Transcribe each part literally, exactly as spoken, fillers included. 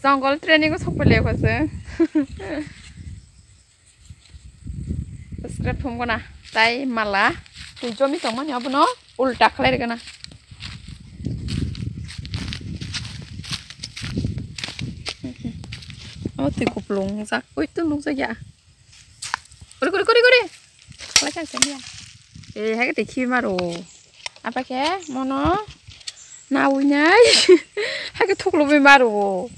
Tongkol training o sokphailai kho chwng. Subscribe thumgana tai mala twi jomi tongmani abono ulta khlai rwgana. O twi kupulung jak, oi to nukjakya. Kuri, kuri, kuri, kuri. Khlai kha sengya. Eh, hai khe tei khibi maro. Apa khe mono nawi nai. Hai khe thuklubwi maro.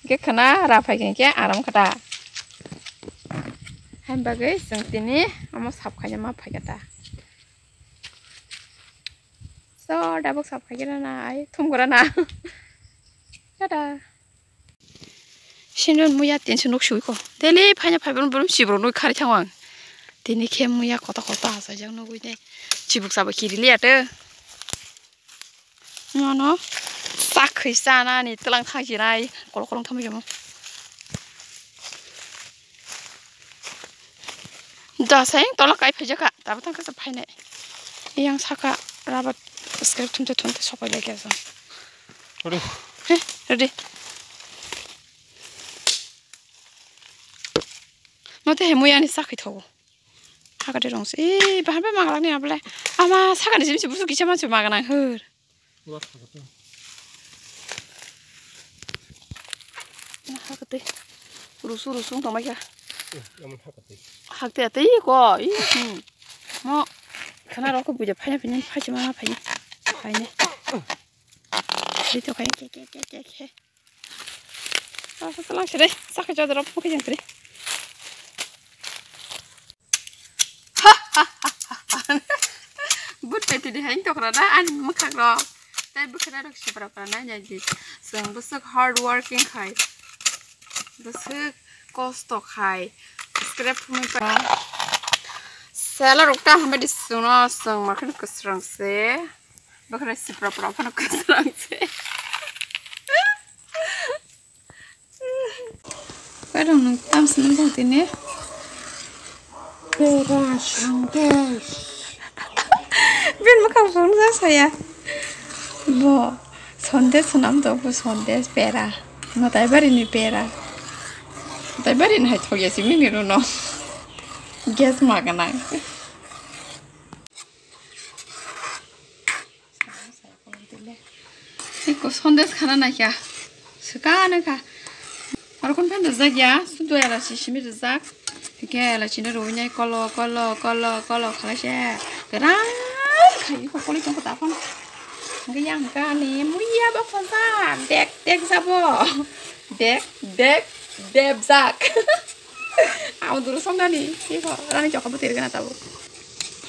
Khe khna ra phai khe aram kha ta. Hai bagwi chwng tini omo sap khaina ma phai kha ta. So, dabok sap khai khe na ai thum gora na. Tada. Sino muya tension nuk sui ko. Daily phaina phai borom borom chibro noi khari thang ang. Tini khe muya kota kota asa jang nugui ne. Chibuk sabo kiri liya te. Nono. Sakhi sana ni tlang thang jinai. Kol kolong thang jamo. Da sayang tola kai phai jaka. Tabo tang kasa phainai. Yang saka rabat script thumte thumte sopai lai kasa. Ready? He, ready. Mate he muya ni sakhi thogo. Hakate rong se. Eh, bahar ba magalak ni abale. Ama sakani jimsi busu kisa mansi maganang hur. Hakate. Rusu rusu tongma kya. Hakate ate ko. Ih, hmm. Mo khana rok ko buja phaina phaina phachi ma phaini. Phaini. Dito khai ke ke ke ke ke. Ah, sa lang sere, sa ka jadra phu ka jantri. Good peti de hain tokra da ani makhak ro. Tai bukhara rok sibra pra na nyaji. Seng busuk hard working khai. Busuk kosto khai. Scrap phumi pra. Sela rok ta hambe di suno seng makhan kusrang se. Bukhara sibra pra phano kusrang se. Kairok nwng tamsini bwng tini. Bera sandesh. Bini bwkhak phunukjak saya. Bo sandesh swnam tok bo sandesh bera. Matai bari ni bera. Matai bari ni hai thok ya simi ni runo. Gas ma ganang. Eko sandesh khana naikha. Swkang nangkha. Aro kon phan rijak ya. Sudu elachi simi rijak. Hingke elachi no rwi nai kolo, kolo, kolo, kolo khalai se. Kwran khai kokoli tongkha ta phano. Hingke yang hingka ani muya bo khonsa. Dek, dek jabo. Dek, dek, debjak. Ang duro song nani. Eko rani chokha bo tergana tabo.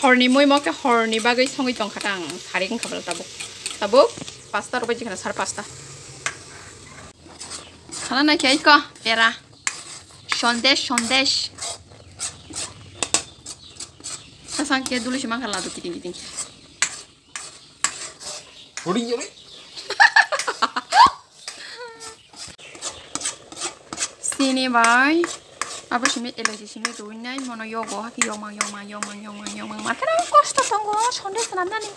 Horni mui mo khe horni bagwi songwi tong kha tang, sarik wngkha bwla tabuk. Tabuk pasta rw baji khana, sar pasta. Khana nai khe iko era. Sondesh, sondesh. Sasang khe duli se mankha ladu kiting kiting khe. Ori, ori. Sini bai. Abo simi elachi simi rwinai mono yogo haki yomang yomang yomang yomang yomang. Mathana kosto tongo sonde swnamnani.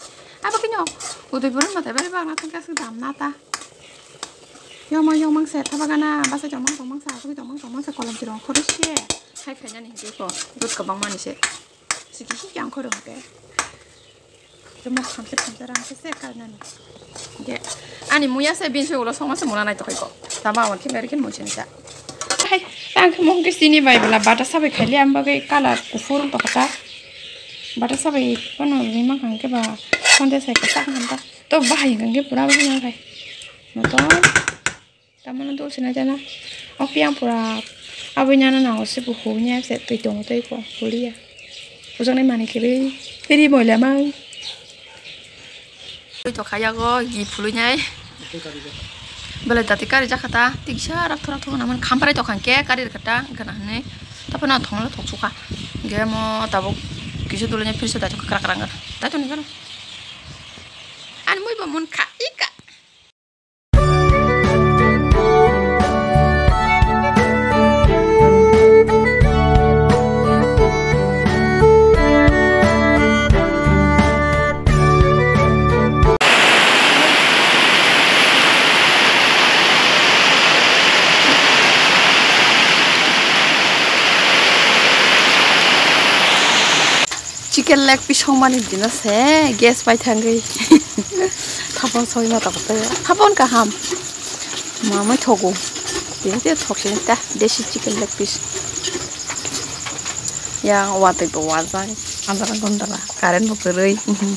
Abo kino udui buru matai bari bang nathang kasi dam nata. Yomang yomang se thabagana basa yomang tongmang sa abo yomang tongmang sa kolom chirong khori se. Hai khainani hingke ko dut kabang mani se. Siki siki ang khoro hingke. Tamo khamse khamse rang se se karnani. Ge, ani muya se bin se ulo songma se muna nai tokai ko. Tama awon khe meri khe munsini sa. Hai, tang khe mung khe sini bai bela bata sabai khaili am bagwi color kuphur wng tokha ta. Bata sabai kono rimang hang khe ba sonde sai khe tak hanta. To bahai hang khe pura bahai hang khai. Moto. Tamano dulse na jana. O piang pura abui nana nango se bo hubnya se twi tongo tei ko hulia. Pujaknai manwi khe ri ri moila mang. Twi to khayago gi phulwi nai. Belai dati kari jakha ta tiksa rak thorak thok naman khamprai to khangke kari rwkha ta gana hwnwi. Taphano thongla thok sukha. Ge mo tabuk kisa dulnya phirsa dati kra kra gana. Dati ni gana. Ani mui bo mun kha ika. Chicken leg piece songmani dino se gas pai thangwi. Thapon soi ma tabuk tei. Thapon kaham. Mamai thogo. Tini te thok sini ta desi chicken leg piece. Yang watwi bo wajai. Andara gondara. Current bo kwrwi. Mhm.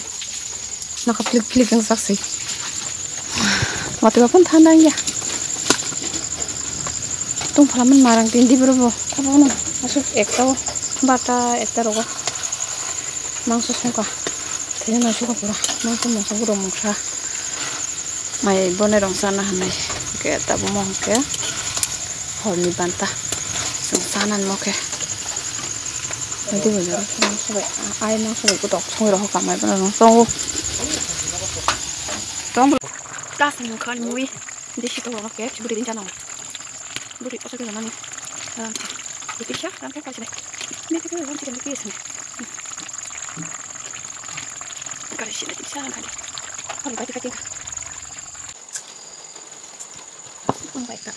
Nokha flik flik wng sak se. Watwi ba phano thanda wngya. Tong phala man marang tindi bro bo. Thabo no. Asuk ekta o. Bata ekta rogo. Mangso songkha. Thaiya no songkha pura. Mangso mangso buro mungsa. Mai bone rong sana hanai. Ke tabo mo ke. Horni banta. Song sana mo ke. Adi bujaro. Mangso bai. Ai mangso bai kutok. Song roho kamai bana rong song. Tong. Kas mungkhan mui. Desi to wala ke. Buri din jana. Buri osa ke jana ni. Ram ke. Buri sha. Ram ke kasi ne. Ne ke ram ke kan ke sene. Kare sila di sana kali. Ang bai ka tingka. Ang bai ka.